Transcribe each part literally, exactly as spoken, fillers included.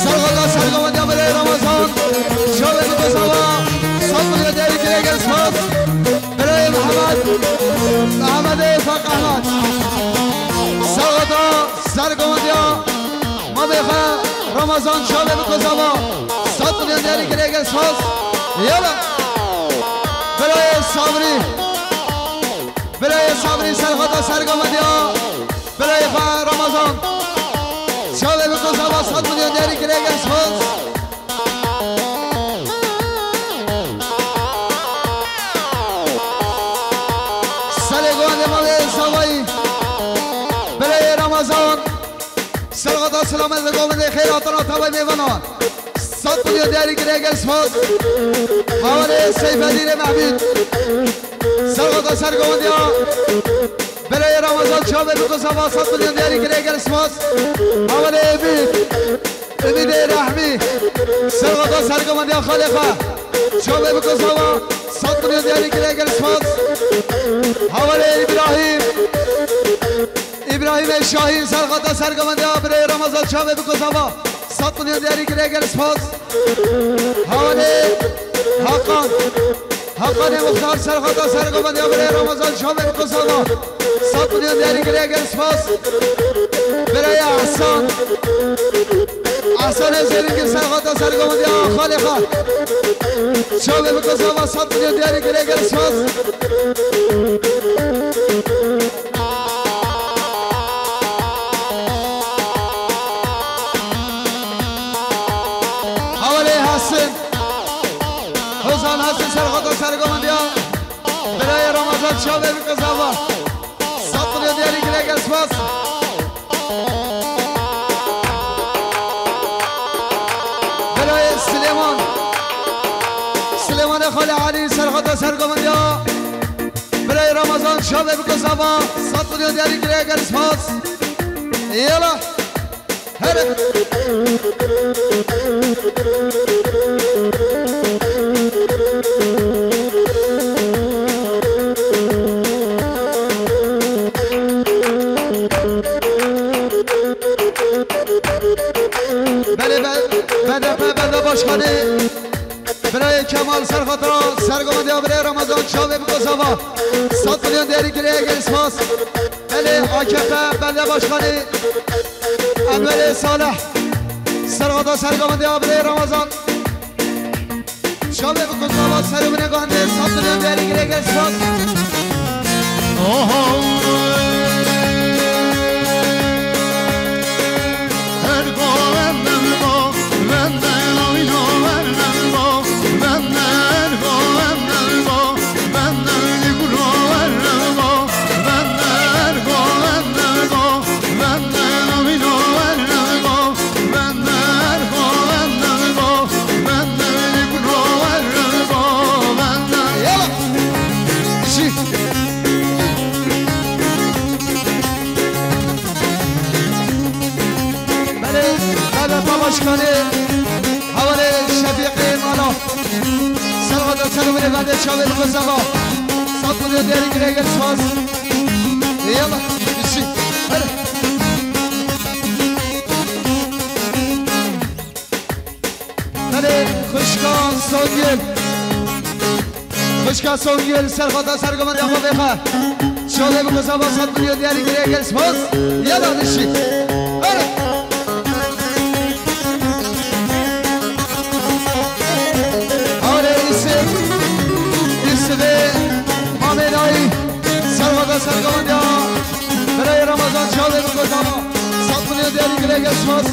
Serxota sergovendiya birayê Ramazan. Çavê bi kozava. Sed milyon diyarî kirê gel spas. Birayê Mihemed. Mehemedê Fek Ehmed. Serxota sergovendiya. Mamê xwe Ramazan çavê bi kozava. Sed milyon diyarî kirê gel spas. Yala. Birayê Sabrî. Birayê Sabrî serxota sergovendiya. Birayê xwe Ramazan. Çavê bi kozava sed milyon diyarî kirê gel spas. Serê govendê malê Zavayî. Birayê Ramazan. Serxota selamet li govendê xêr hatina tavayê mêvanan. Sed milyon diyarî kirê gel spas. Havalê Seyfedînê Mehmûd. Serxota sergovendiya. Birayê Ramazan çavê bi kozava sed milyon diyarî kirê gel spas. Havalê Êmîn. Êmînê Rehmî. Serxota sergovendiya xalê xwe. Çavê bi kozava sed milyon diyarî kirê gel spas. Havalê Îbrahîm. Îbrahîmê Şahîn serxota sergovendiya birayê Ramazan çavê bi kozava. Sed milyon diyarî kirê gel spas. Havalê Hakan. Hakanê Muxtar serxota sergovendiya birayê Ramazan çavê bi kozava. Sed milyon diyarî kirê gel spas. Birayê Ehsan. Ehsanê Zêrîngir serxota sergovendiya xalê xwe. Çavê bi kozava sed milyon diyarî kirê gel spas. Havalê Hasin. Hozan Hasin serxota sergovendiya. Birayê Ramazan çavê bi kozava. Sed milyon diyarî kirê gel spas. Birayê Silêman. Silêmanê xalê Elî serxota sergovendiya. Birayê Ramazan çavê bi kozava sed milyon diyarî kirê gel spas. Yala. Here. Belê be-, B D P Belediye Başkanı. Birayê Kemal serxota sergovendiya birayê Ramazan çavê bi kozava. Sed milyon diyarî kirê gel spas. Belê A K P Belediye Başkanı Enverê Salih. Serxota sergovendiya birayê Ramazan. Çavê bi kozava serê binê guhendê sed milyon diyarî kirê gel spas. Oho. Belê, belê, başkanê, havalê Şefîqê Mala. Serxota serê binê guhendê çavê bi kozava. Sed milyon diyarî kirê gel spas. Yala, bişî. Hadi. Belê, xwişka Songül. Xwişka Songül, serxota sergovendiya xwe vêxe. Çavê bi kozava sed milyon diyarî kirê gel spas. Yala dişî. Hadi. Hadi Îsif. Îsifê Mamê Nayî. Serxota sergovendiya. Birayê Ramazan çavê bi kozava. Sed milyon diyarî kirê gel spas.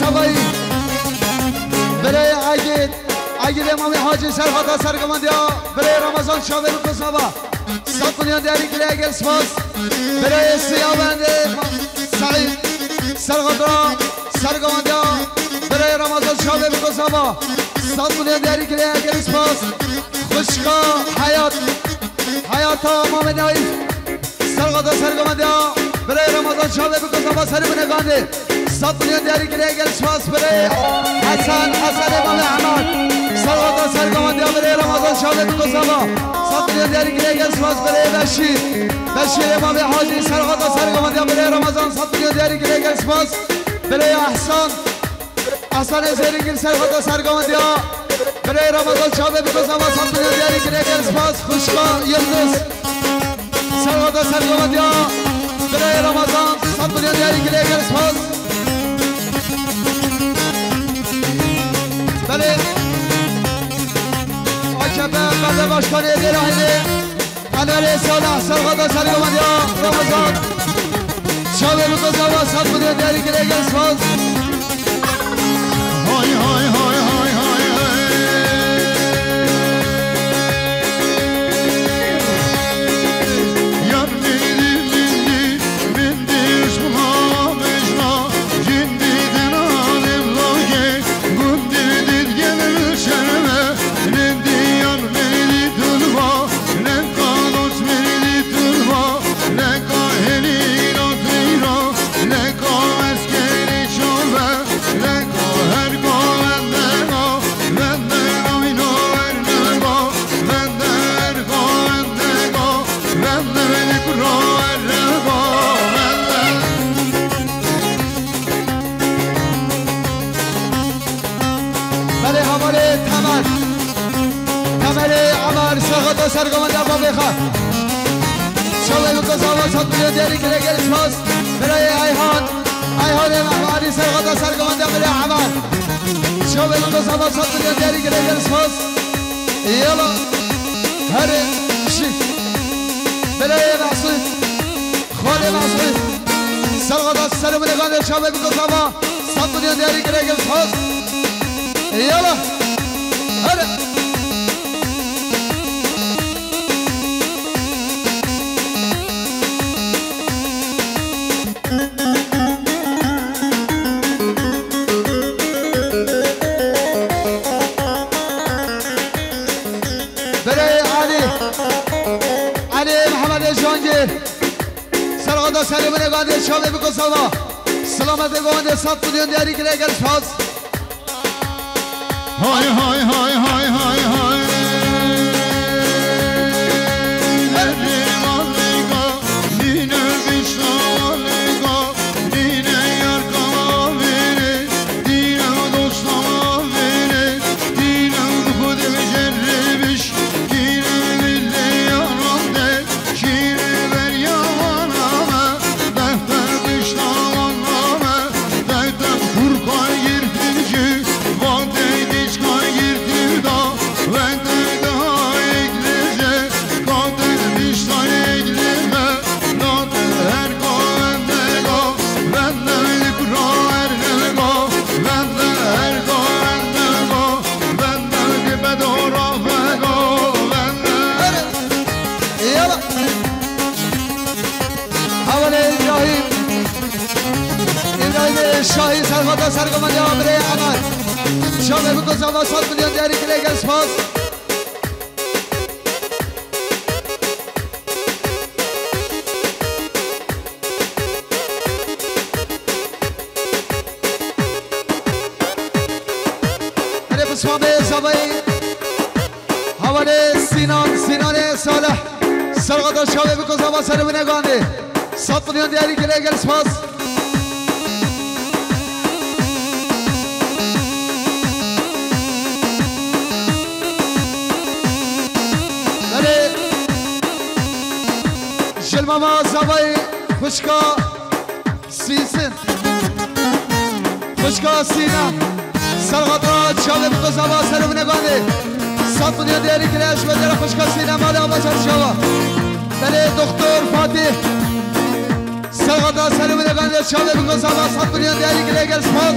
Savayî. Birê Egîd. Egîdê Mamê Hacî Serhata sergemendiya. Birê Ramazan çavê biko sava. Sed milyon diyarî kiriye gel spas. Birê Siyavendê Seîd. Serhata sergemendiya. Birê Ramazan çavê biko sava. Sed milyon diyarî kiriye gel spas. Xwişka Heyat. Heyata Mamê Naîf. Sergata sergemendiya birayê Ramazan çavê biko sava serî bine gandê. Sed milyon diyarî kiriye gel spas birayê Hesen, Hesenê Mamê Emad. Sergata sergemendiya birayê Ramazan çavê biko sava. Sed milyon diyarî kiriye gel spas birayê Beşîr. Beşîrê Mamê Hacî. Sergata sergemendiya birayê Ramazan sed milyon diyarî kiriye gel spas birayê Ehsan. Ehsanê Zêrîngil sergata sergemendiya birayê Ramazan çavê biko sava sed milyon diyarî kiriye gel spas. Xwişka Yildiz. Serhata sergola diya birayê Ramazan sed milyon diyarî kiriye gel spas. Belê A K P Belde Başkanê Dêrahînê Enverê Salih serhata sergola diya Ramazan. Çavê biko sava sed milyon diyarî kiriye gel spas. Hay hay hay hay hay hay. Yar mendî mendî mendî şuna bejna cindî dena demlage gundî did gelir şerme mendî yar mendî tulva lenka dost mendî tulva lenka helîna tîra. Leka eskerî çaver, leka herka wendega, wendega wîna wernega, wende herka wendega, wende wene kura wernega, wende. Belê hevalê Temer. Temerê Emer, serxeta sergovenda bavê xwe. Çavê biko sava sed milyon diyarî kire gel spas. Birayê Eyhan. Eyhanê Mehmarî serxeta sergovenda birê Emer. Çavê biko sava sed milyon diyarî kire gel spas. Yala. Herê şî. Birayê Mehsûd. Xalê Mehsûd. Serxeta serê bile gandê çavê biko sava. Sed milyon diyarî kire gel spas. Yala. Hadi. Birayê Elî. Elî Mehemedê Cangîr. Serxeta serê bile gandê çavê biko sava. Selametê govendê sed milyon diyarî kire gel spas. Hay hay hay hay hay hay. Erê malika, dîne bişta malika, dîne yarka mavere, dîne dosta mavere, dîne xudê cerrebiş, dîne bile yarande. Şîrê berya wana me, dehte pişta wana me, dehte kurka girtin jî, vate dîçka girtin da, vete daha eklece, kate pişta ekleme, nate her ka endega, vende kura ernega, vende her ka endega, vende dibe dora vega, vende. Yala. Hevalê Îbrahîm. Îbrahîmê Şahî serxeta sergomendiya birê Emer. Çavê biko sava sed milyon diyarî kire gel spas. Erê bi sibabê zavayî. Hevalê Sînan, Sînanê Salih. Serxeta çavê biko zava serê bine gandê. Sed milyon diyarî kire gel spas. Belê. Jilmama zavayî xwişka Sîsin. Xwişka Sîna. Serxeta çavê biko zava serê bine gandê. Sed milyon diyarî kire ji bedera xwişka Sîna malê ava çarşava. Belê doktor Fatih. Serxeta serê bine gandê çavê biko zava sed milyon diyarî kire gel spas.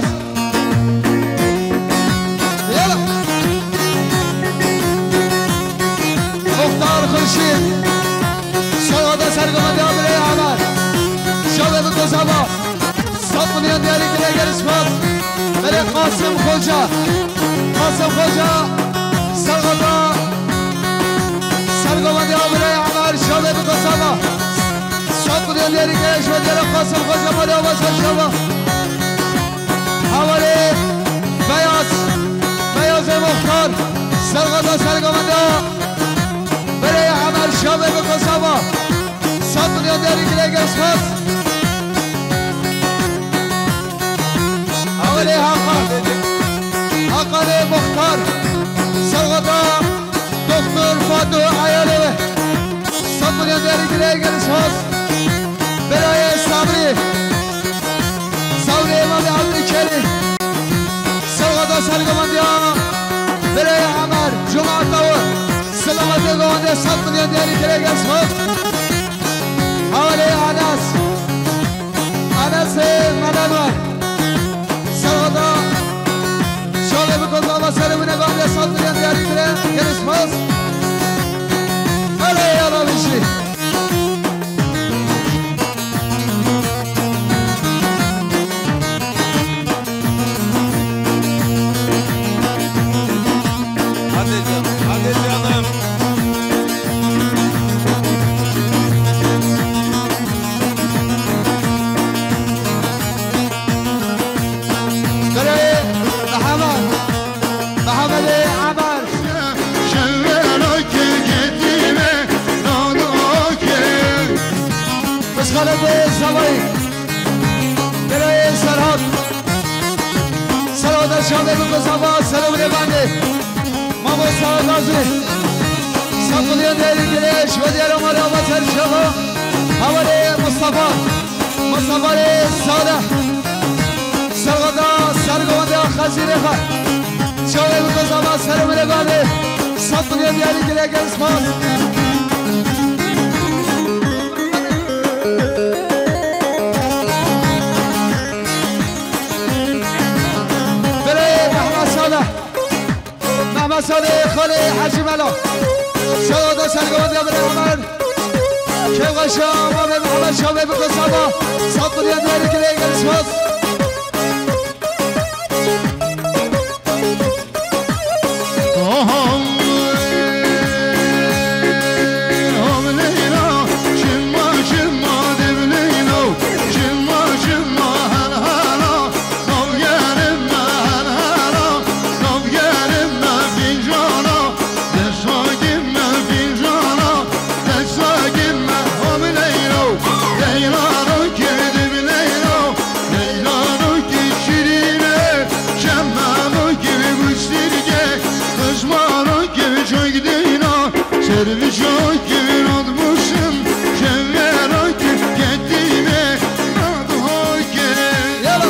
Gelî spas. Belê Qasim Xoca. Qasim Xoca. Sergada. Sergada ya birê Emer Şavê bi kosama. Sat milyon diyarî ke şo diyara Qasim Xoca ma de ava ser şava. Havalê Beyaz. Beyazê Muxtar. Sergada sergada. Birê Emer Şavê bi kosama. Sat milyon diyarî kire gelî spas. Awelê Hakan. Hakanê Muxtar. Sergada Doktor Fado Ayalê ve. Sat milyon diyarî kire gelî spas. Birayê Sabri. Sabri Emam Abdülkerim. Sergada sergada ya. Birayê Emer. Cuma Tavu. Selametê gavandê sat milyon diyarî kire gelî spas. Havalê Enes. Enes, e, Melen var. Sergada. Şalê bi kozava serê wine gavandê sat milyon diyarî kire. Gelî spas. Hele ya da bir şey. Hadi canım, hadi canım. Kırayı Mehmet, Mehmet'e Emer. Şevvela ke ketime, nado ke. Kıskanete Zavay. Kırayı Serhat. Serhat Şam'da bu kızama, selam levande. Mamo Sağ Gazi. Saklıya değerli güneş ve diğer onlara ama tercihama. Havale Mustafa. Mustafa Sade. Sergada, sergada hazire ha. Çağrı bu kızama, selam levande. Saklıya değerli güneş. Belê Mehmet Sade. Mehmet Sade, Xalê Hacı Melo. Şaloda sergavand ya bile Ömer. Kevgaşa, Mehmet Mehmet Şabe bu kosama. Satılyan değerli kile gelişmez. Servîşo kevin atmışım, şevvera ke ketime, nadhoke. Yala.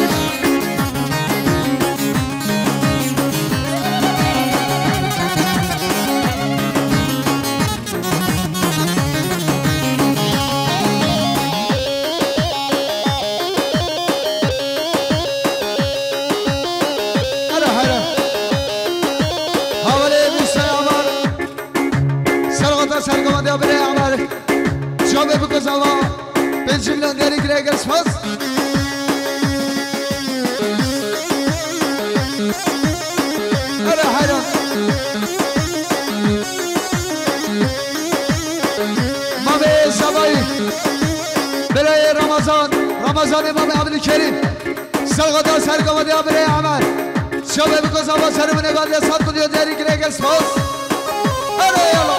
Hele hele. Havalê Musa Amar. Sergata sergavandê birê Amar. Çavê bikuzava. Pêncî milyon diyarî kire, gelişmez. Hele hele. Mamê Zavayî. Belayê Ramazan. Ramazanê Mamê Abdülkerim. Sergada sergavandê birê Emer. Çavê bikuzava, serê wine gavandê sat milyon diyarî kire, gelişmez. Hele yala.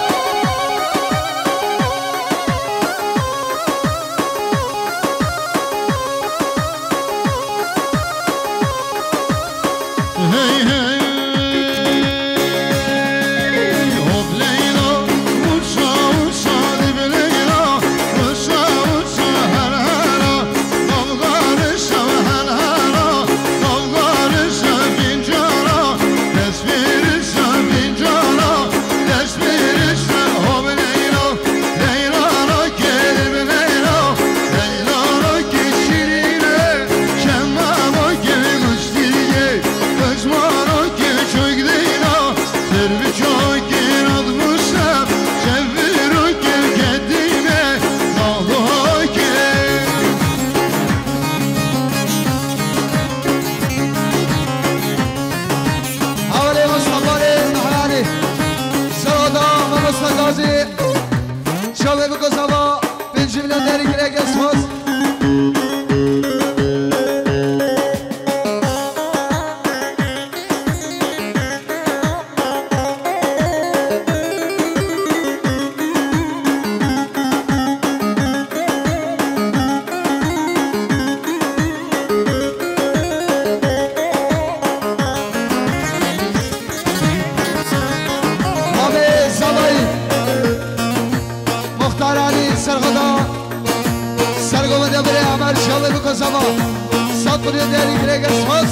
Xwedê derî girê gel spas.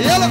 Yala.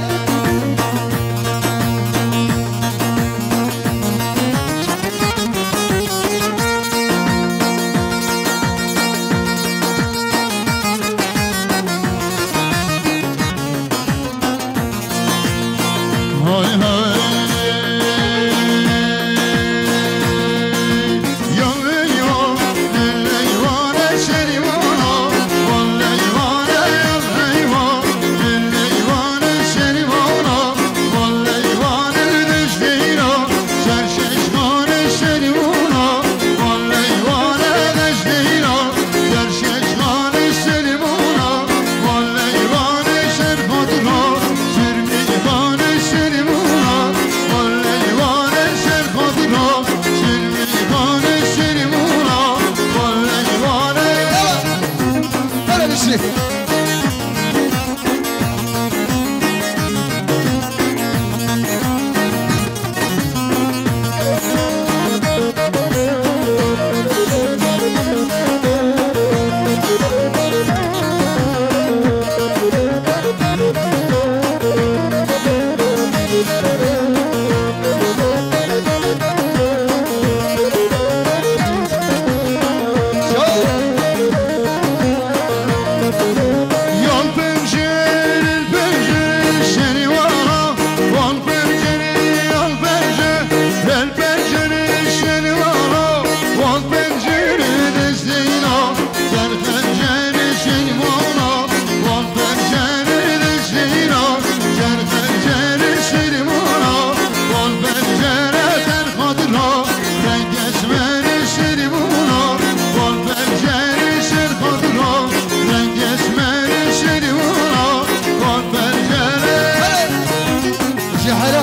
Ji hera.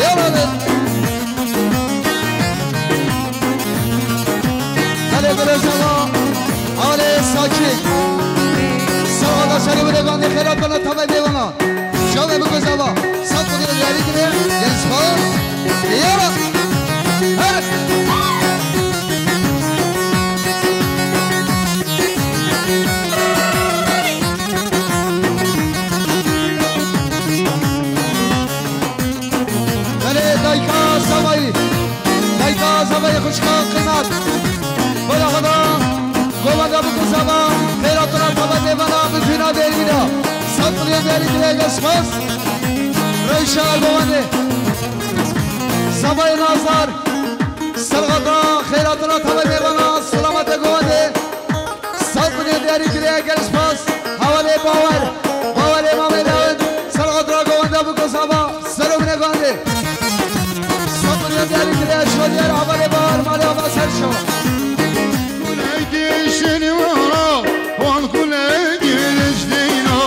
Yala be. Belê, belê, zava. Alê, sakî. Sağ ol, şerî bile bandê xêra bana, tamam, eyvallah. Şave bu zava. Sat bu yeri gibi. Gel sağ. Yala. Her. Belê dayka zavayî. Dayka zavayî xwişka qîmet. Bala xwe da govenda biku zava. Xêra tira tava devana bi jina derî da. Sat milyon derî dile gel spas. Rewşa govendê. Zavayê Nazar. Sergata xêra tira tava devana. Selamete govendê. Sat bidin diyarî girê gel spas. Hevalê Bawer. Bawerê Mamê Dawid. Sergatra govenda biko sava. Sero bine govendê. Sat bidin diyarî girê şo diyar hevalê Bawer. Malê ava ser şo. Kulekî şinî wara, wan kulekî diştîna.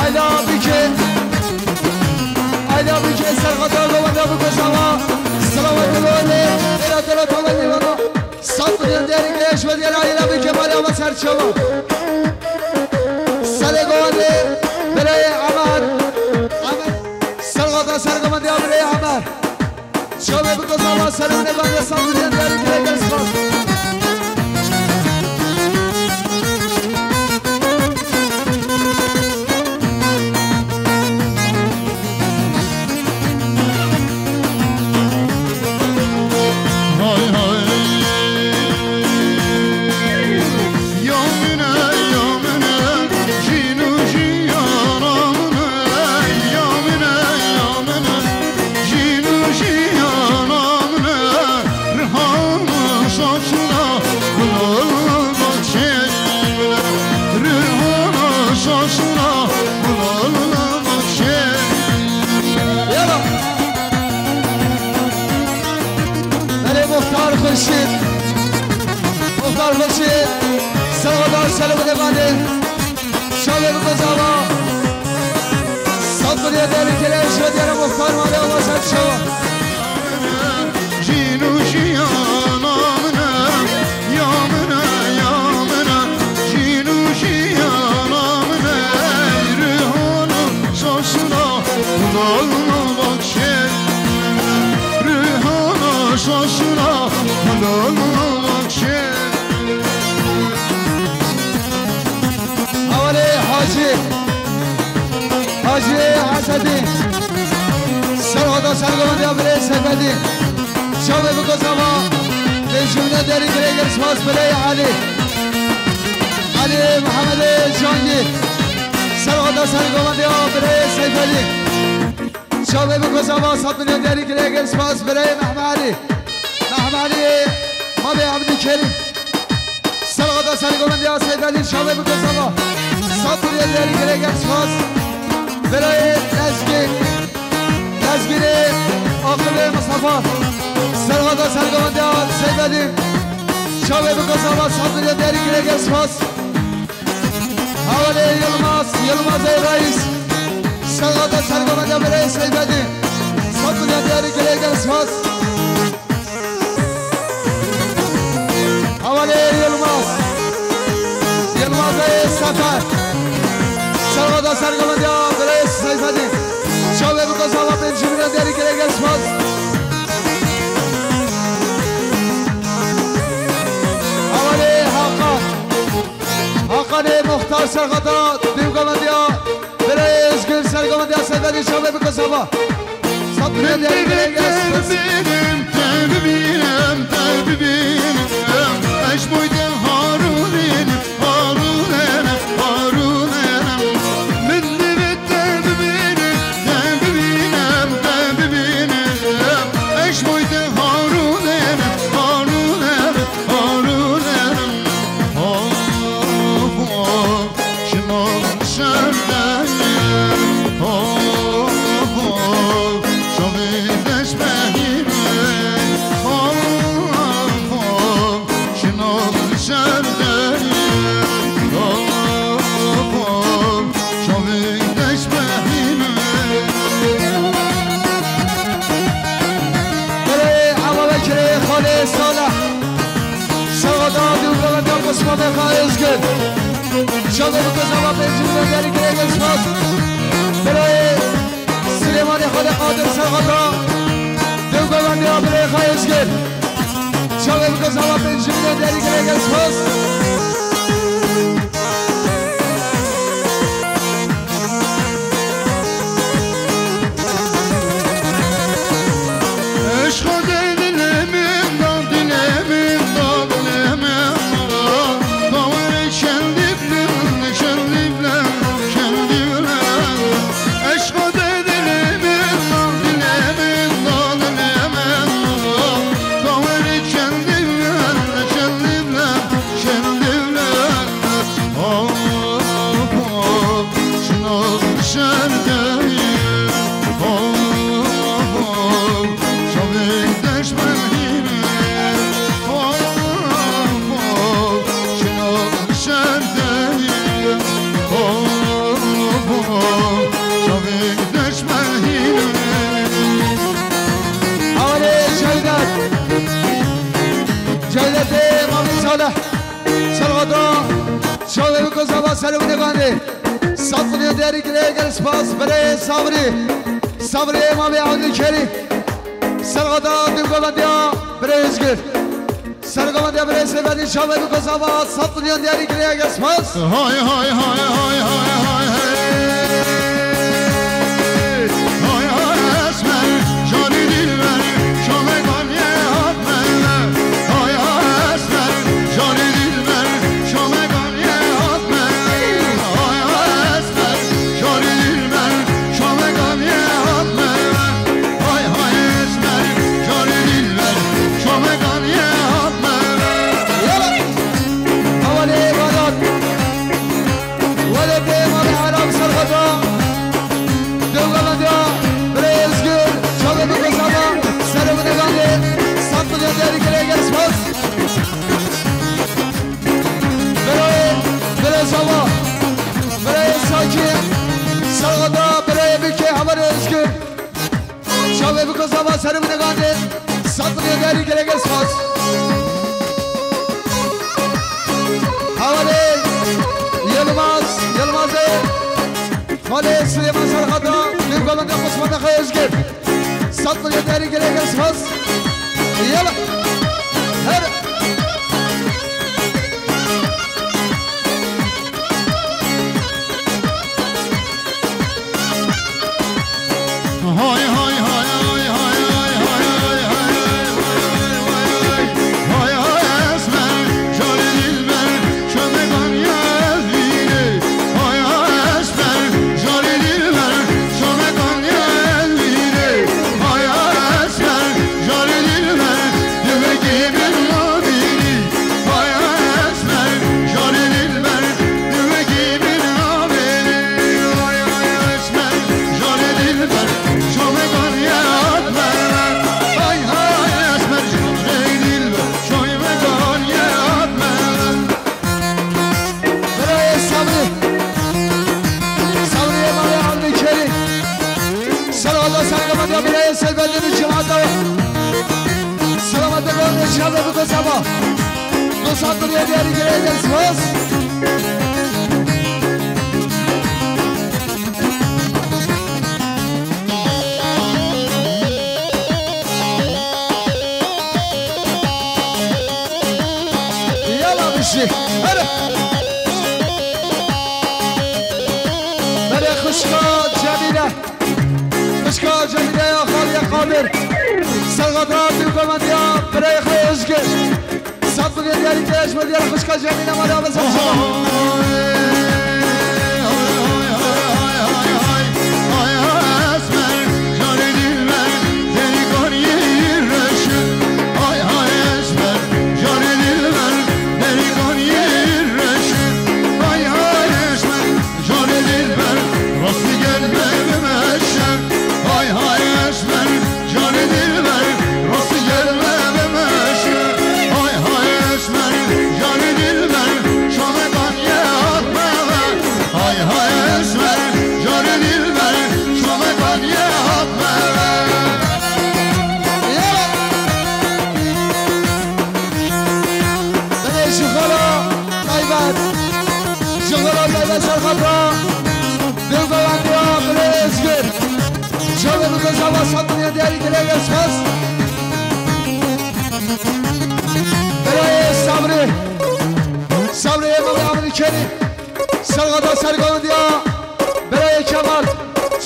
Ayda bike, ayda bike, serxata govenda bike sava. Selamet û lolê, era tera tava devana. Sat milyon diyarî girê şo diyar ayda bike, malê ava ser çava. Serê govendê, birayê Emer. Emer. Serxata sergovendê birayê Emer. Çavê biko zava serê ne bende sandiriye deri bile gel spas. Hay hay. Ya min e, ya min e, jîn û jiyana min e, ya min e, ya min e. Jîn û jiyana min e, rihana şaşina, gulal bahçe min e, rihana şaşina, gulal bahçe min e. Yala. Belê Muxtar Xurşîd. Muxtar Xurşîd. Serwadar Selim Demandê. Şalê bi zava. Sat Buraya değerli gelen şu diğer muhtar var ya, Allah sen çabuk. Jîn û jiyana min e, ya min e, ya min e. Jîn û jiyana min e, rihana sasina, dalna bakşe. Rihana sasina, dalna bakşe. Havalê Hacî, Hacî Esedî, serhada sergovendiya birê Seyfedî, çavê bi kozava, pêncî milyon derî girê gel spas birê Elî. Elî Mihemedê Cangî, serhada sergovendiya birê Seyfedî, çavê bi kozava, sed milyon derî girê gel spas birê Mehme Elî. Mehme Elî, Mavê Ebdîkerîm. Serhada sergovendiya Seyfedî çavê bi kozava. Sed milyon derî girê gel spas. Birayê Lezgî. Lezgînê Aqibê Mistefa. Serhada sergovendiya Seyfedî çavê bi kozava. Sed milyon derî girê gel spas. Havalê Yilmaz, Yilmazê Reis. Serhada sergovendiya birê Seyfedî. Sed milyon derî girê gel spas. Havalê Yilmaz. Yilmazê Sefer. Serhada sergovendiya birê Seyfedî. Çavê bi kozava pêncî milyon derî girê gel spas. Havalê Hakan. Hakanê Muxtar serhada dîv govendiya. Birayê Özgür sergovendiya Seyfedî çavê bi kozava. Sed milyon derî girê gel spas. Belê, Eva Bekirê, Xalê Salih. Serhada dîv govendiya Osmanê Xalê Özgür. Çavê bi kozava pêncî milyon derî girê gel spas. Birayê Silêmanê Xalê Qadir serhada dîv govendiya birê Xalê Özgür. Çavê bi kozava pêncî milyon derî girê gel spas. Havalê Ceydet. Ceydetê Mamî Salih. Serhada çavê bi kozava serê winê gandê. Sed milyon derî girê gel spas birê Sabrî. Sabrî Mamî Evdîkerîm. Serhada dîv govendiya birê Özgür. Sergovendiya birê Seyfedî çavê bi kozava sed milyon derî girê gel spas. Hay hay hay hay hay hay hey. Hay hay Esmer, canî dilber, çavê ganiyê hat me. Hay hay Esmer, canî dilber, çavê ganiyê hat me. Hay hay Esmer, canî dilber, çavê ganiyê hat me. Hay hay Esmer, canî dilber, çavê ganiyê hat me. Yala. Havalê Vedat. Welatê Malê Erab serhada. Dewlemediya birê Özgür, çavê bi kozava, serê winê gandê, sed milyon derî girê gel spas. Birayê, birê Zava, birayê Sakî, serhada, birayê Bikê Ve bu kozava serê min e gandê. Sat milyon diyarî gelek e spas. Havalê Yilmaz, Yilmazê. Xalê Silêman Serhata, min govende Osman Xay Özgür. Sat milyon diyarî gelek e spas. Yala. Her Birayê Sabrî. Sabrî yê malê Abdülkerim. Selamda serkefta birayê Seyfeddînî cemaata. Selamet û şad û bi kozava. Du sed milyon diyarî gelek e spas. Yala bişî. Here. Berê xişka Cemîle. Xişka Cemîle ya xalî ya Qadir. Serxata dû govendiya birayê xwe Özgür. Sat milyon diyarî gelek ji me diyar xişka Cemîle mala ve sat. Canê dilber, rastî gelme bimeşe. Hay hay esmer, canê dilber, rastî gelme bimeşe. Hay hay esmer, canê dilber, çavekan ye hatme ve. Hay hay esmer, canê dilber, çavekan ye hatme ve. Yala. Bine şıkara. Taybet. Ji xwe re taybet serxeta. Dil goyandiya Bilê Özgür. Çavê bi kozava sat milyon diyarî gelek e spas. Birayê Sabrî. Sabrî yê Mehmet Abdülkerim. Serxeta sergoyandiya. Birayê Kemal.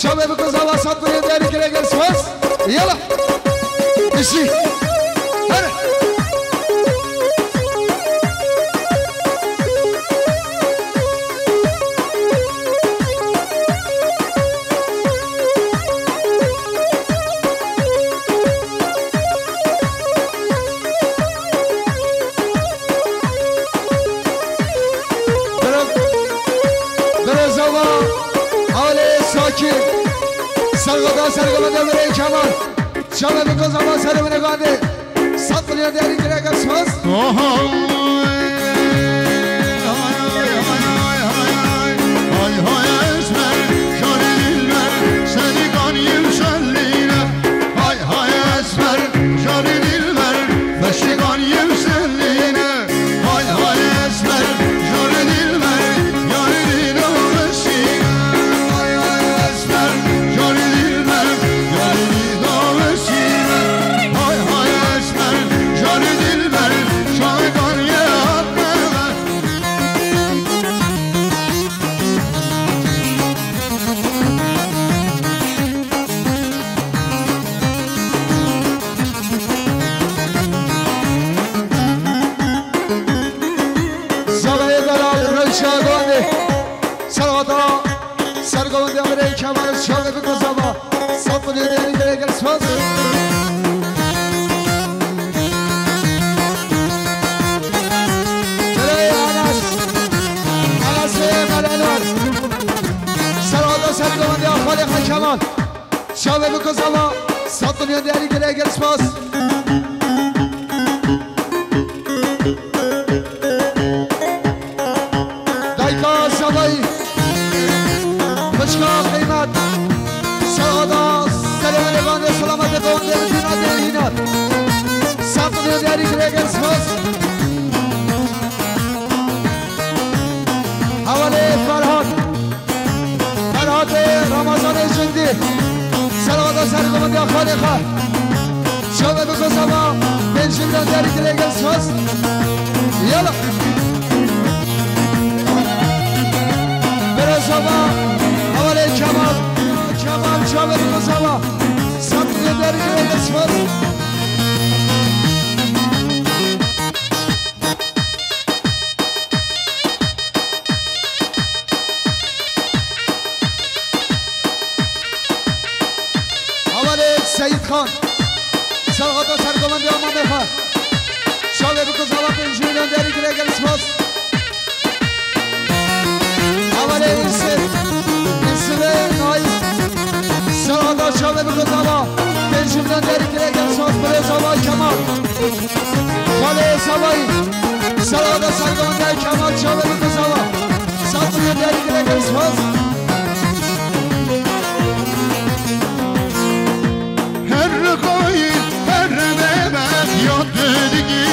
Çavê bi kozava sat milyon diyarî gelek e spas. Yala. Bişî. Here. Biraz, biraz ama Alê Sakî. Serxeta sergoyandiya Birê Kemal. Çavê bi kozava serê min e gandê. Sat milyon diyarî gelek e spas. Oho. Hay hay esmer, canê dilber, senikan yewşelîne. Hay hay esmer, canê dilber, feşikan yewşelîne. Hay hay esmer, canê dilber, yarî dî daxişîne. Hay hay esmer, canê dilber, yarî dî daxişîne. Hay hay esmer, canê dilber, çavekan ye hatme ve. Zavayê delal rewşa gondê. Serxeta sergovendê Emirê Kemal çavê bi kozava. Sat milyon diyarî gelek e spas. Belê Enes. Enesê Melener. Serxeta sergovendê Xalê Xay Kemal. Çavê bi kozava, sat milyon diyarî gelek e spas. Dayka Zavayî, xişka qîmet. Serxeta serê min e gandê selamet e Zava, pêncî milyonderî gilê gel spas. Yala. Bira Zava, hevalê Kemal, Kemal çavê biko Zava. Sed milyonderî gilê gel spas. Hevalê Seyîd Xan, serhata sergovendê Amamê xwe. Çavê biko Zava, pêncî milyonderî gilê gel spas. Hevalê Îsê, Îsê Naîf, serhata çavê biko Zava, pêncî milyonderî gilê gel spas. Birê Zava Kemal. Xalê Zavayî, serhata sergovendê Kemal çavê biko Zava. Sed milyonderî gilê gel spas. Her koyun her deme yat dedigi